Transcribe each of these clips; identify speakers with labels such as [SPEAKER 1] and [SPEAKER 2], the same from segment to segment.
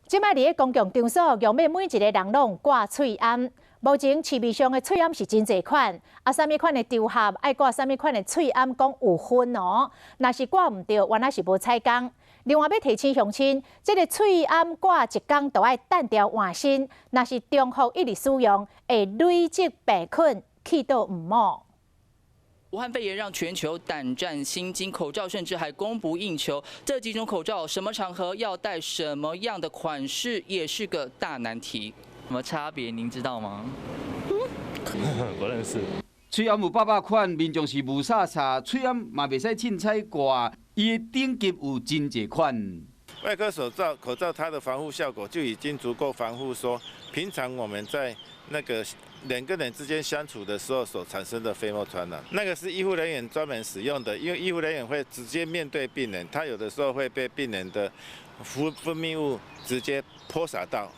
[SPEAKER 1] 這擺佇咧公共場所，用欲每一個人攏掛喙罨。目前市面上的喙罨是真濟款，啊，啥物款的場合愛掛啥物款的喙罨，講有分哦。若是掛毋著，原來是無彩工。另外欲提醒鄉親，這个喙罨掛一工就愛歃掉換新，若是重複一直使用，會累積病菌，去倒毋抹。
[SPEAKER 2] 武漢肺炎讓全球膽戰心驚，口罩甚至還供不應求。這幾種口罩，什麼場合要戴什麼樣的款式，也是個大難題。什麼差別？您知道嗎？
[SPEAKER 3] 不認識。
[SPEAKER 4] 喙罨有百百款，民眾是霧煞煞，喙罨嘛袂使凊彩掛，伊的等級有真濟款。
[SPEAKER 5] 外科手罩口罩，它的防護效果就已經足夠防護，說平常我們在那個人跟人之間相處的時候所產生的飛沫傳染，那個是醫護人員專門使用的，因為醫護人員會直接面對病人，他有的時候會被病人的分泌物直接潑灑到。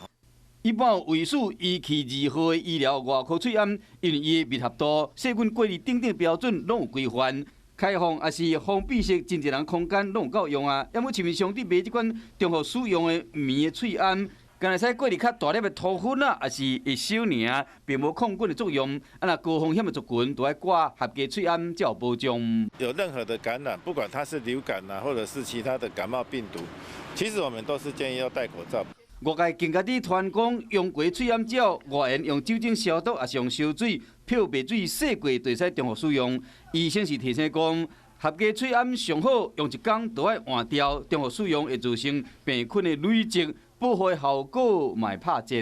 [SPEAKER 4] 一般位數儀器2號的醫療外科喙罨，因為伊的密合度、細菌過濾等等標準攏有規範，開放抑是封閉式，真濟人空間攏有夠用啊。猶過市面上佇賣這款重複使用的棉的喙罨，敢會使過濾較大粒的塗粉啊，抑是會小爾，並無抗菌的作用。啊，若高風險的族群，都愛掛合格喙罨才有保障。
[SPEAKER 5] 有任何的感染，不管它是流感啊，或者是其他的感冒病毒，其實我們都是建議要戴口罩。
[SPEAKER 4] 外界更加佇傳講，用過喙罨之後，外緣用酒精消毒，抑是用燒水、漂白水洗過，就會使重複使用。醫生是提醒講，合格喙罨上好用一工就愛換掉，重複使用會造成病菌的累積，保護效果嘛會拍折。